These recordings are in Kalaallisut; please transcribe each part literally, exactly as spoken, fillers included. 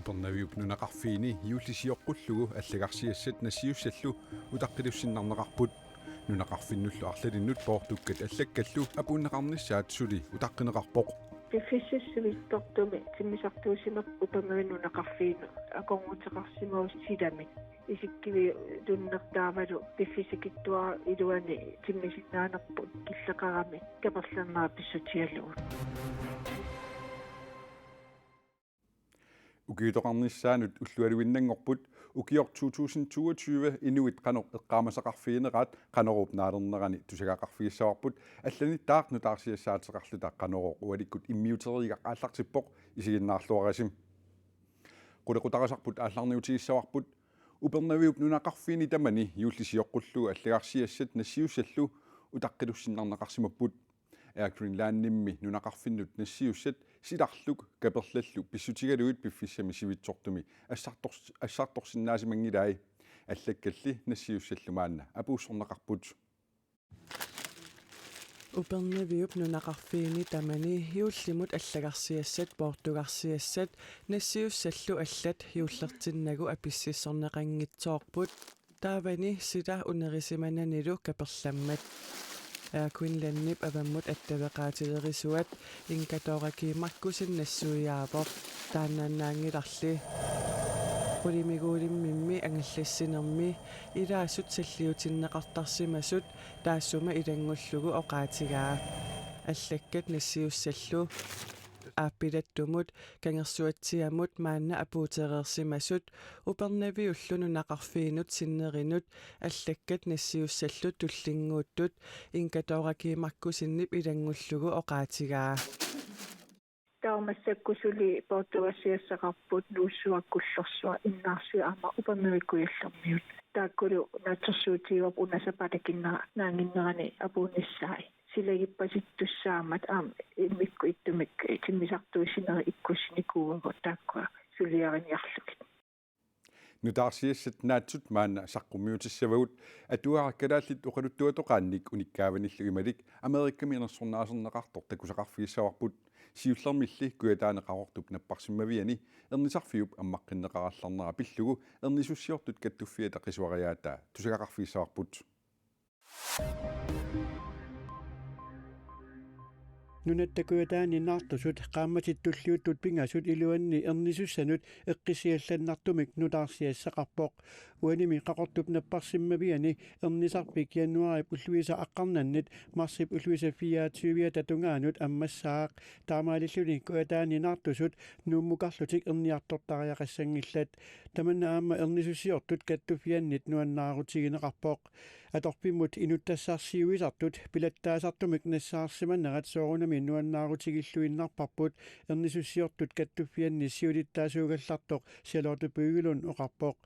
Upernaviup nunaqarfiini juulli sioqqullugu allagarsiassat nassiussallu utaqqilussinnarneqarput. Nunaqarfinnullu arlalinnut poortukkat allakkallu apuunneqarnissaat suli utaqqineqarpoq. Piffissap sivitsortumi timmisartuussinerput Upernaviup nunaqarfiinut akornuteqarsimavoq silamik. Isikkiviup tunnertaa taavalu piffissakitsuaraq iluani timmisinnaanerput killeqarami kaperlernera pissutigalugu. Ukiutoqarnissaanut ullualuinnanngorput ukioq to tusind toogtyve inuit qanoq eqqaamasaqarfigineraat Qanoruup naalernerani tusagaqarfigissavarput allanittaaq nutaarsiassaateqarluta Qanorooq ualikkut immiuteriigaq aallartippoq, isiginnaarluarisi. Qulequtarisarput aallarniutigissavarput. Upernaviup nunaqarfiini tamani juulli sioqqullugu allagarsiassat nassiussallu utaqqilussinnarneqarsimapput. Air Greenlandimi nunaqarfinnut nassiussat silarluk kaperlallu pissutigalugit piffissami sivitsortumi assartors-, assartorsinnaasimanngilaat. Allakkalli nassiussallu maanna apuussorneqarput. Upernaviup nunaqarfiini tamani juullimut allagarsiassat poortugarsiassat nassiussallu allat juullertinnagu apississorneqanngitsoorput. Taavani sila unerisimananilu kaperlammat. Air Greenlandip avammut attaveqaatilerisuat Inga Dora G. Markussen nassuiaavoq. Taannaannaanngilarli. Qulimiguulimmimmi angallassinermi ilaasut salliutinneqartarsimasut taassuma ilanngullugu oqaatigaa. Allakkat nassiussallu aappilattumut kangersuatsiamut maanna apuutereersimasut Upernaviullu nunaqarfiinut sinnerinut allakkat nassiussallu tullinnguuttut Inga Dora G. Markussenip ilanngullugu oqaatigaa. Taava massakkut suli poortugarsiassaqarput Nuussuaq, Kullorsuaq, Innaarsuaq aamma Upernavik Kujallermiut. Taakkulu naatsorsuutigaarput una sapaatip akunnerata naannginnerani apuunnissaat. Silagippasittussaammat aamma immikkut ittumik timmisartuussinerit ikkussinikuuagut taakkua suliariniarlugit. Nutaarsiassat naatsut maanna saqqummiutissavagut. Atuagaq Kalaallit Oqaluttuatoqaannik unikkaavanillu imalik Amerikami nersornaaserneqartoq takusaqarfigissavarput. Siullermilli Kujataani Qaqortup napparsimmaviani Ernisarfiup ammaqqinneqarallarnera pillugu ernisussiortut kattuffiata qisuariaataa tusagaqarfigissavarput. Nunatta Kujataani naartusut qaammatit tulliuttut pingasut iluanni ernisussanut eqqissiallannartumik nutaarsiassaqarpoq. Uanimi Qaqortup napparsimmaviani Ernisarfik januaarip ulluisa aqqarnannit marsip ulluisa fireogtyviata tungaanut ammassaaq. Taamaalilluni Kujataani naartusut Nuummukarlutik erniartortariaqassanngillat. Tamanna aamma ernisussiortut kattuffiannit nuannaarutigineqarpoq. Atorfimmut inuttassarsiuisartut pilattaasartumik nassaarsimanerat soorunami nuannaarutigilluinnarparput, ernisussiortut kattuffianni siulittaasuugallartoq Charlotte Bøgelund oqarpoq.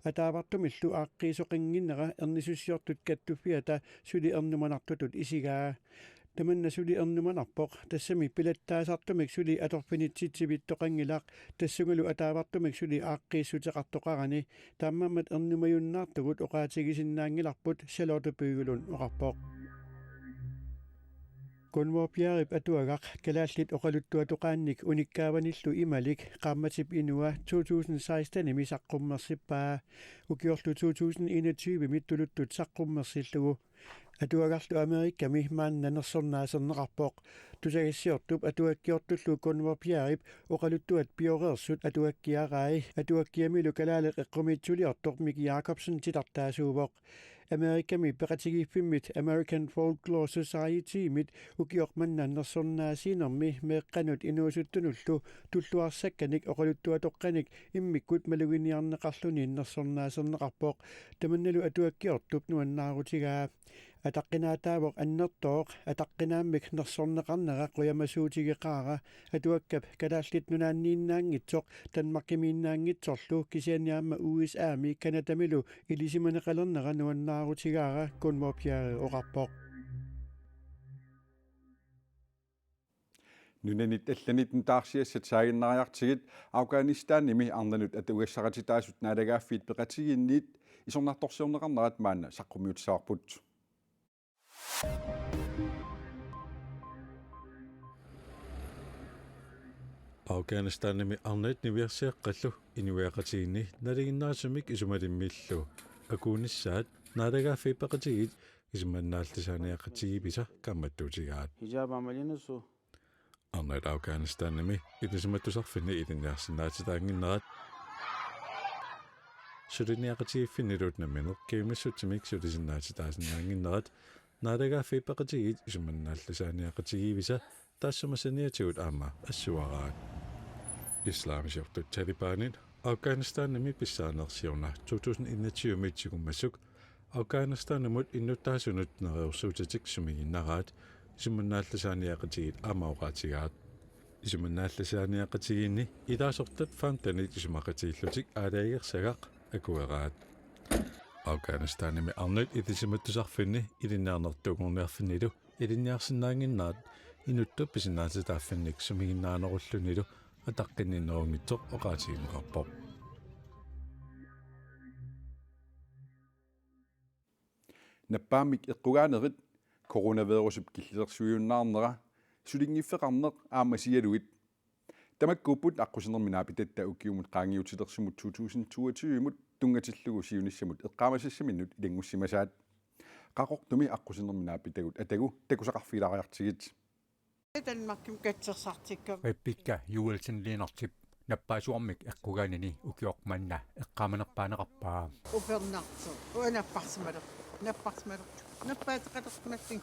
Ataavartumillu aaqqiisoqannginnera ernisussiortut kattuffiata suli ernumanartutut isigaa. Tamanna suli ernumanarpoq, tassami pilattaasartumik suli atorfinitsitsivittoqanngilaq, tassungalu ataavartumik suli aaqqiissuteqartoqarani. Taamaammat ernumajunnaartugut oqaatigisinnaanngilarput, Charlotte Bøgelund oqarpoq. Gunvor Bjerrep atuagaq Kalaallit Oqaluttuatoqaannik unikkaavanillu imalik Qaammatip Inua to tusind seksten-imi saqqummersippaa. Ukiorlu to tusind enogtyve-mi tuluttut saqqummersillugu. Atuagarlu Amerikami maanna nersornaaserneqarpoq. Tusagassiortup atuakkiortullu Gunvor Bjerrep oqaluttuat pioreersut atuakkiarai, atuakkiamilu kalaaleq eqqumiitsuliortoq Miki Jakobsen titartaasuuvoq. Amerikami peqatigiiffimmit American Folklore Society-mit ukioq manna nersornaasiinermi meeqqanut inuusuttunullu tulluarsakkanik oqaluttuatoqqanik immikkut maluginiarneqarluni nersornaaserneqarpoq. Tamannalu atuakkiortup nuannaarutigaa. Ataqqinaataavoq annertooq, ataqqinaammik nersorneqarnera qujamasuutigeqaara, atuakkap Kalaallit Nunaanniinnaanngitsoq Danmarkimiinnaanngitsorlu kisianni aamma U S A-mi Canadamilu ilisimaneqalernera nuannaarutigaara, Gunvor Bjerre oqarpoq. Nunanit allanit nutaarsiassat saaginnariartigit Afghanistanimi arnanut atugassaqartitaasut naalagaaffiit peqatigiinniit isornartorsiorneqarnerat maanna saqqummiutissavarput. Afghanistanimi arnat niviarsiaqqallu inuiaqatigiinni nalinginnaasumik isumalimmillu akuunissaat Naalagaaffik Peqatigiit isumannaallisaaniaqatigiivisa kaammattuutigaat. Hijab amalinasu. Arnat Afghanistanimi ilisimatusarfinni ilinniarsinnaatitaannginnerat, suliniaqatigiiffinnilu nammineq kingumissutsimik sulisinnaatitaasinnaannginnerat Naalagaaffik Peqatigiit isumannaallisaaniaqatigiivisa taassuma saniatigut aamma assuaraat. Islamisiortut Talibanit Afghanistanimi pissaaneersiorna to tusind enogtyve-mi tigumasuk Afghanistanimut innuttaasunut neriorsuutitik sumiginnaraat isumannaallisaaniaqatigiit aamma oqaatigaat. Isumannaallisaaniaqatigiinni ilaasortat femtenit isumaqatigiillutik aalajangersagaq akueraat. Afghanistanimi arnat ilisimatusarfinni ilinniarnertuunngorniarfinnilu ilinniarsinnaannginnerat inuttut pisinnaatitaaffinnik sumiginnaanerullunilu ataqqinninnerunngitsoq oqaatigineqarpoq. Nappaammik eqqugaanerit, coronavirusip killilersuujunnaarnera, sulinngiffeqarneq aamma sialuit. Tamakkuupput aqqusinermi naapitatta ukiumut qaangiutilersumut to tusind toogtyve-mut tunngatillugu siunissamut eqqaamasassaminnut ilanngussimasaat. Qaqortumi aqqusinermi naapitagut atagu takusaqarfigilaariartigit. Danmarkimi katsersartikkama. Rebekka Joelsen Lennartip nappaasuarmik eqqugaanini ukioq manna eqqaamanerpaaneqarpaa. Upernartoq. Uanga napparsimalerpunga. Napparsimalerpunga. Nappaateqalertumassing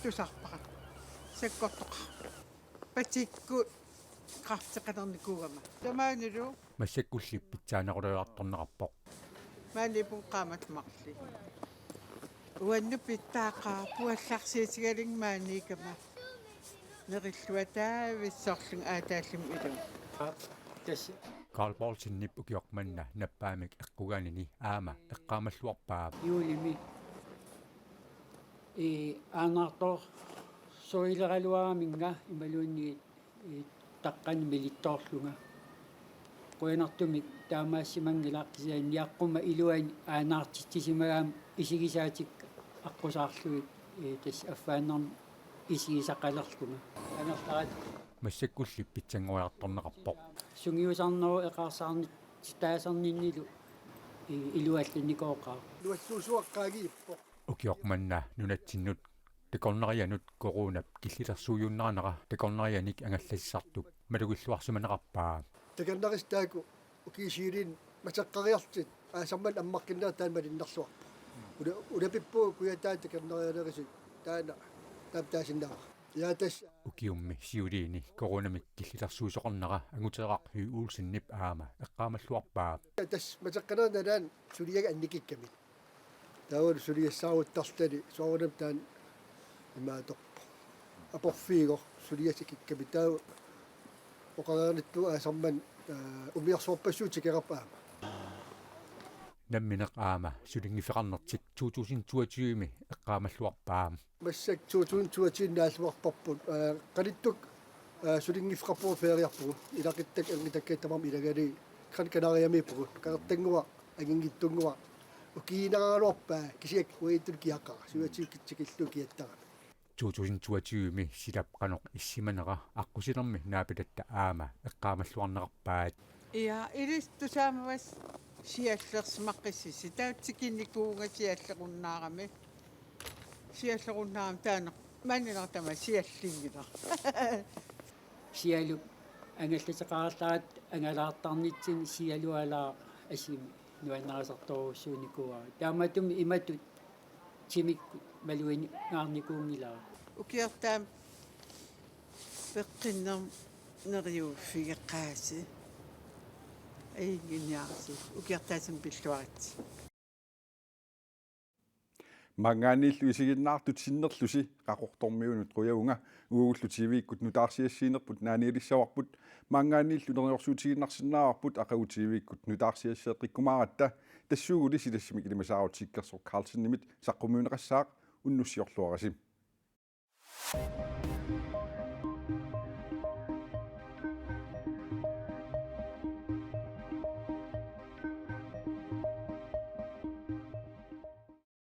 tusarpara. Sakkortoqarpoq. Patikkut kræfteqalernikuugama. Tamaanilu. Massakkulli pitsaanerulaartorneqarpoq. Maaniippunga qaammatit marluk. Uannut pitsaaqaaq puallarsiutigalugu maaniikkama. Nerilluataavissarlunga aataallumi ilunga. Tassa. Carl Poulsenip ukioq manna nappaammik eqqugaanini aamma eqqaamalluarpaa. Juulimi. Ii, aanaartoorsuileraluaraminnga imaluunniit, ii, taqqani milittoorlunga. Qujanartumik taamaasimanngilaq, kisianni niaqqumma iluani aanaartitsisimagaanni isigisaatikka aqqusaarlugit, ii, tassa affaannarnik isigisaqalerlunga. Anerlaat. Massakkulli pitsanngoriartorneqarpoq. Sungiusarnerup eqaarsaarnitsi taasarninnilu, ii, iluallannikooqaaq. Nualluusuaqqaagiippoq. Ukioq manna nunatsinnut takornarianut coronap killilersuujunnaarnera takornarianik angallassisartup malugilluarsimaneqarpaa. Takornarissat taakku ukiut siuliini mateqqariarlutik aasaq manna ammaqqinnerat taanna malinnaarluarpoq. Una-, unapippugut Kujataani takornarialerusut taanna taama taasinnaavat. Ii, tassa. Ukiummi siuliini coronamik killilersuisoqarnera Anguteraq Høegh Olsenip aamma eqqaamalluarpaa. Tassa mateqqanerani nalaani suliagut annikikkamik. Taavalu suliassaaruttarluni soorunami taanna imaattorpoq. Aporfiuvoq suliassat kikkamik, taava oqareernittut aasaq manna, aa, umiarsuarpassuit tikereerput aamma. Nammineq aamma sulinngiffeqarnertik to tusind toogtyve-mi eqqaamalluarpaa. Massakkut to tusind toogtyve naalluarparput, aa, qanittukkut, aa, sulinngiffeqarpugut feriarpugut, ilaquttakka ernitakkatta tamarmik ilagalugit Gran Canariamiippugut, qeqertannguaq anginngitsunnguaq ukiineraraluarpaa, kisianni uagutsinnut kiaqara, syvogtyve tikillugu kiattarami. To tusind toogtyve-mi silap qanoq issimanera aqqusinermi naapitatta aamma eqqaamalluarneqarpaat. Ii, ilissi tusaamavassi siallersimaqqissaaq. Taava tikinnikuuvunga siallerunnaarami. Siallerunnaarami taanna. Maaniinnaq tamaat siallinngilaq. Sialup angallateqarallarata angalaartarnitsinni sialualaaq asimi nuannarisartorujussuunikuuara. Taamaattumik imatut timikkut malugineqarnikuunngilara. Ukiortaami peqqinnermut neriuffigeqqaasi. Ajunnginiarsi. Ukiortaassuma pilluaritsi. Maanngaanniillu isiginnaartut sinnerlusi Qaqortormiunut qujavunga, uagullu T V-kkut nutaarsiassiinerput naanialissavarput. Maanngaanniillu neriorsuutigiinnarsinnaavarput aqagu T V-kkut nutaarsiasseeqqikkumaaratta. Tassuuguli silassamik ilimasaarut Sikkersoq Carlsenimit saqqummiunneqassaaq, unnussiorluarisi.